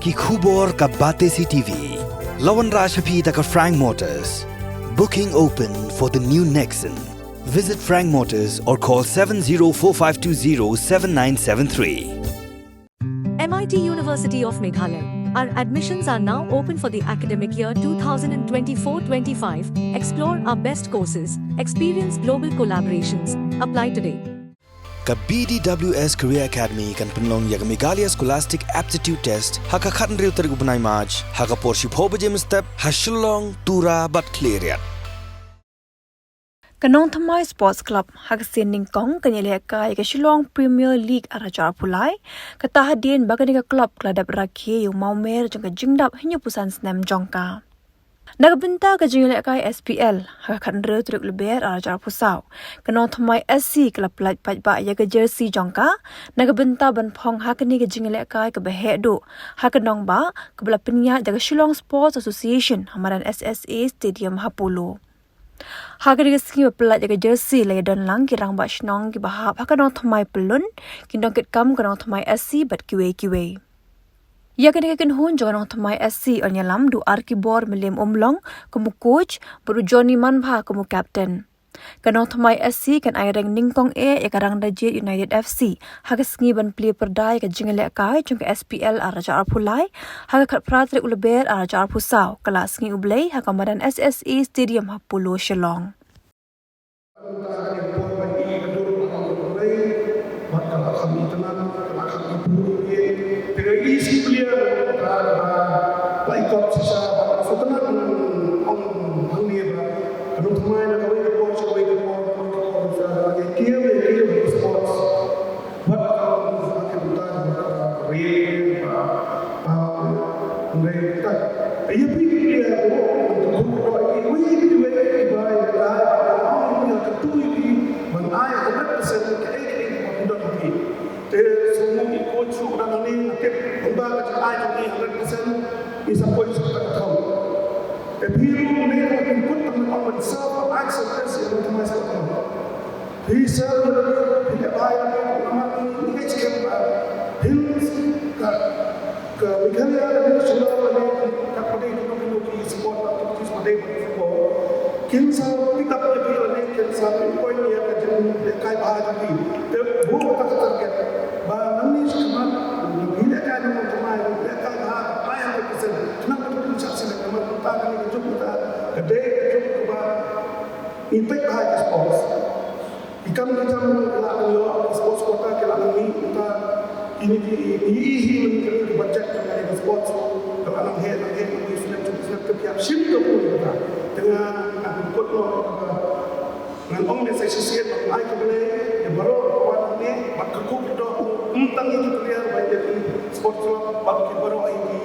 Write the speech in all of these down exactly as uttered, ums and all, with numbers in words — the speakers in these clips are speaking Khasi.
Ki khubor ka Batesi T V. La wanrah sha phi da ka Frank Motors. Booking open for the new Nexon. Visit Frank Motors or call seven zero four five two zero seven nine seven three. M I T University of Meghalaya. Our admissions are now open for the academic year twenty twenty-four twenty-five. Explore our best courses, experience global collaborations. Apply today. Ka B D W S Career Academy kan pynlong ïa ka Meghalaya Scholastic Aptitude Test ha ka khathynriew tarik u bnai March ha ka por shiphew baje mynstep ha Shillong, Tura bad Khliehriat. Ka Nongthymmai Sports Club ha ka sien nyngkong kan ïalehkai ïa ka Shillong Premier League ar hajar arphew lai, kata hadien ba kane ka club ka la dep rakhe ïa u mawmer jong ka jingdap hynñiewphew san snem jong ka. Na ka bynta ka jingïalehkai S P L ha ka khathynriew tarik Lber ar hajar arphew saw, ka Nongthymmai S C ka la pyllait paidbah ïa ka jersey jong ka na ka bynta ban phong ha kane ka jingïalehkai kaba heh duh ha ka nongbah, kaba la pynïaid da ka Shillong Sports Association ha madan S S A Stadium ha Polo. Ha kane ka sngi ba pyllait ïa ka jersey la ïadon lang ki rangbah shnong kiba hap ha ka Nongthymmai Pyllun, ki nongkitkam ka Nongthymmai S C bad kiwei kiwei. Ïa kane ka kynhun jong ka Nongthymmai S C yn ïalam da u Arkibor Mylliem Umlong kum u coach bad u Johnny Manbha kum u captain. Ka Nongthymmai S C kan ai reng nyngkong eh ïa ka Rangdajied United F C ha ka sngi ban plie pyrda ïa ka jingïalehkai jong ka S P L ar hajar arphew lai ha ka khatphra tarik u Lber ar hajar arphew saw, ka la sngi U Blei ha ka madan S S A Stadium ha Polo, Shillong. Wat ka ong ba ka ri ba ba ngai ta. Ai phi ki pia ko ko ko i wi i wi i bai ai ba ong i ka tu i ban ai ka mat sen ka ai ka ai ko dot phi. Te so mo i ko chu da ni na tip ba ka ai ka ni hundred percent i sa ko i sa ta thau. Te phi ru ne ka pin put ta ong ban sa ai sa ta si ko ta mai sa ta. Phi sa ïa lade, phi leh bha ïa lade, namar ngi ngi ngeit skhem ba phin ka, ka Meghalaya lane ka Shillong lane ka, ka pdeng kino kino ki sport activities ba dei bad football. Kin sa pick up ïa phi lane kin sa pinpoint ïa ka jingïalehkai bha jong phi. Te buh kata ka target ba nangne shakhmat phi lehkai nongthymmai, lehkai bha, ai hundred percent. Khnang ba phin shah select namar mynta kane ka juk mynta ka dei ka juk kaba ngi peit bha ïa ka sports. Ki kam ki jam ki la ban ïoh, ki sports quota ki la ban mih, mynta kine ki, i, i, i, i, kine ki budget jong kane ka sports ka la nang heh, nang heh, nang heh, snem, snem, snem, ka pynïap shim ka pun kata. Te nga, nga pynkut noh kata. Ngan ong ne sa shisien ba ai khublei ïa baroh ki wan hangne, bad ka kup ka doh, ym tang ïa ki player, bad ïa ki sports club, bad ki baroh ïa ki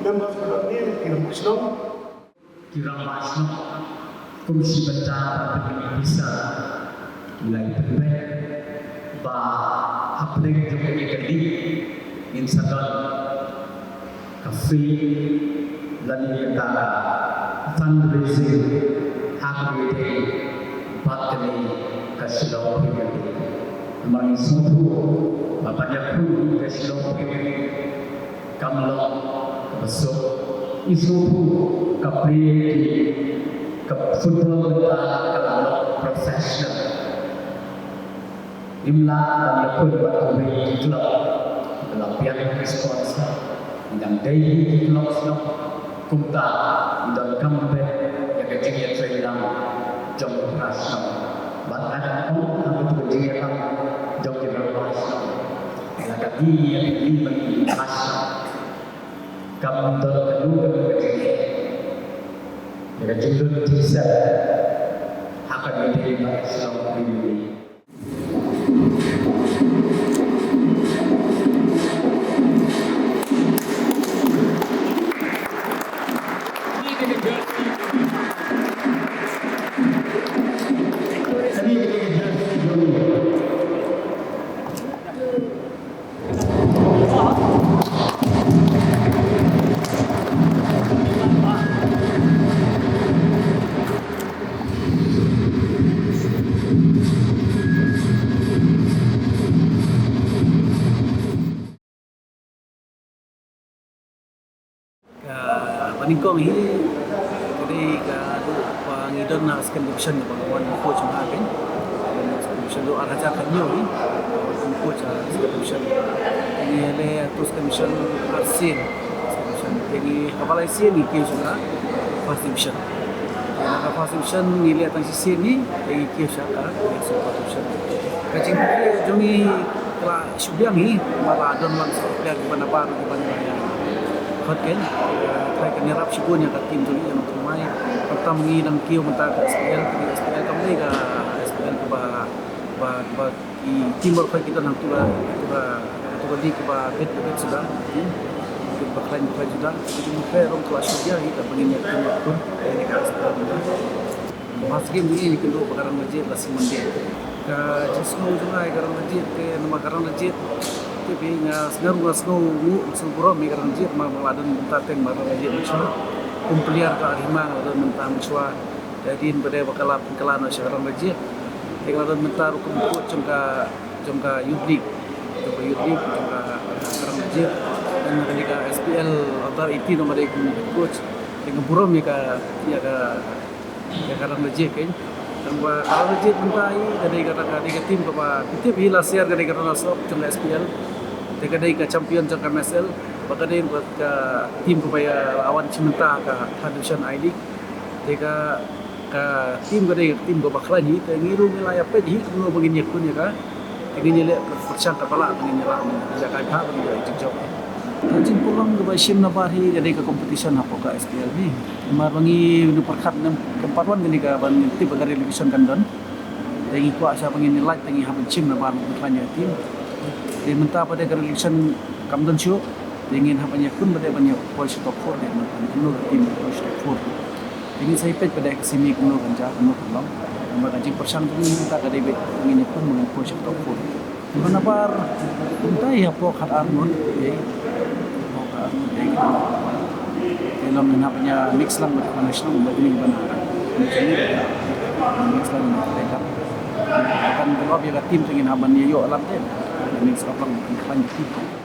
members ba don hangne, ki rangbah shnong. Ki rangbah shnong kum shi bynta ban pynmih pisa, ngi la ïa pynbeit ba hapdeng jong kane ka league ngin sa don ka fete lane kata ka fundraising ha kaba ïadei bad kane ka Shillong Premier League. Namar ngi sngewthuh ba ban ïakhun ïa ka Shillong Premier League kam long kaba suk. Ngi sngewthuh ka plie ki, ka football mynta ka la long professional. Ngim lah ban ïakhun bad kiwei ki club ba la biang ki sponsor. Ngi dang dei ki club shnong. Kumta ngi donkam beit ïa ka jingïatreilang jong ki para shnong. Bad nga dang ong ha katu ka jingïalang jong ki rangbah shnong, la ka dei ïa ki ban ki para shnong. Kam don kano kano ka jingeh ïa ka jinglut jingsep ha kaba ïadei bad ka Shillong Premier League. Nyngkong hi ka dei ka duh ba ngi don ha second division ba nga wan coach ma ha kane. Second division duh ar hajar khathynñiew hi wan coach ha second division. Ngi leh ha tu second division ar sien. Second division. Te ngi kaba lai sien ngi kiew sha ka first division. Te na ka first division ngi leh tang shisien hi, te ngi kiew sha ka next first division. Ka jingpyrkhat jong ngi ka la shu biang hi, ba la don lang sa player kiba nabar kiba nabar. Khot ken, eh, trai kan ïarap shibun ïa ka team jong ngi ïa ngi thymmai. Khamtam ngi dang kiew mynta ka S P L, ka S P L kam dei ka S P L kaba, ba, ba ki team baroh ki don hangtu la, hangtu la, hangtu la league kiba bit, bit suda, team. Kiba khlaiñ, khlaiñ suda. Ki team ka ruh ka la shu biang hi, kaba ngin ïa team ïa team, ïa ka S P L mynta. Ba skim ngi kynduh ba ka Rangbah Jied la sngewbha. Ka jingsngew jong nga ïa ka Rangbah Jied te namar ka Rangbah Jied te phi nga sngew, nga sngew nguh, nga sngew burom ïa ka Rangbah Jied namar ba la don bynta teng ba ka Rangbah Jied mynshuwa. Kum player ka ar hima nga la don bynta mynshuwa. Te hadien ba dei ba ka la pynkylla noh sha ka Rangbah Jied. Te ka la don bynta ruh kum coach jong ka, jong ka Youth League. Jong ka Youth League, jong ka, ka Rangbah Jied. Dan kane ka S P L under eighteen ruh nga dei kum coach. Te nga burom ïa ka, ïa ka ïa ka Rangbah Jied keiñ. Tangba ka Rangbah Jied mynta hi ka dei ka, ka dei ka team kaba phi tip hi last year ka dei ka runners up jong ka S P L. Te ka dei ka champion jong ka M S L. Ba ka dei ka team kaba ïa la wan shim bynta ha ka third division I League. Te ka, ka team ka dei ka team kaba khlaiñ hi. Te ngi ruh ngi la ïa peit hi kumno ba ngin ïakhun ïa ka. Te ngin ïaleh pyrshang kaba lah ba ngin ïalah, ïa kai bha ba ngin ïa jingjop. Ka jingpynlong kaba shim nabar hi ka dei ka competition hapoh ka S P L hi. Namar ba ngi, ngi pyrkhat ne em pat wan kane ka ban tip ba ka relegation kan don. Te ngi kwah sha ba ngin ïalait te ngi hap ban shim nabar ban khlaiñ ïa ka team. Te mynta pat de ka relegation kam don shuh. Te ngin hap ban ïakhun pat de ban ïa poi sha top four de, kumno ka team poi sha top four. Te ngin sa ïa peit pat de ka semi kumno kan jia, kumno kan long. Namar ka jingpyrshang jong ngi mynta ka dei beit ba ngin ïakhun ba ngin poi sha top four. Nabar kumta ïa hapoh khatar ngut, eh. Hapoh khatar ngut, eh. Te long ngin hap ban ïa mix lang bad ka national bad kine ban ha. Mix lang bad ka Cup. Kan develop ïa ka team te ngin hap ban ïa ïoh lang te. Mix up lang bad ka team.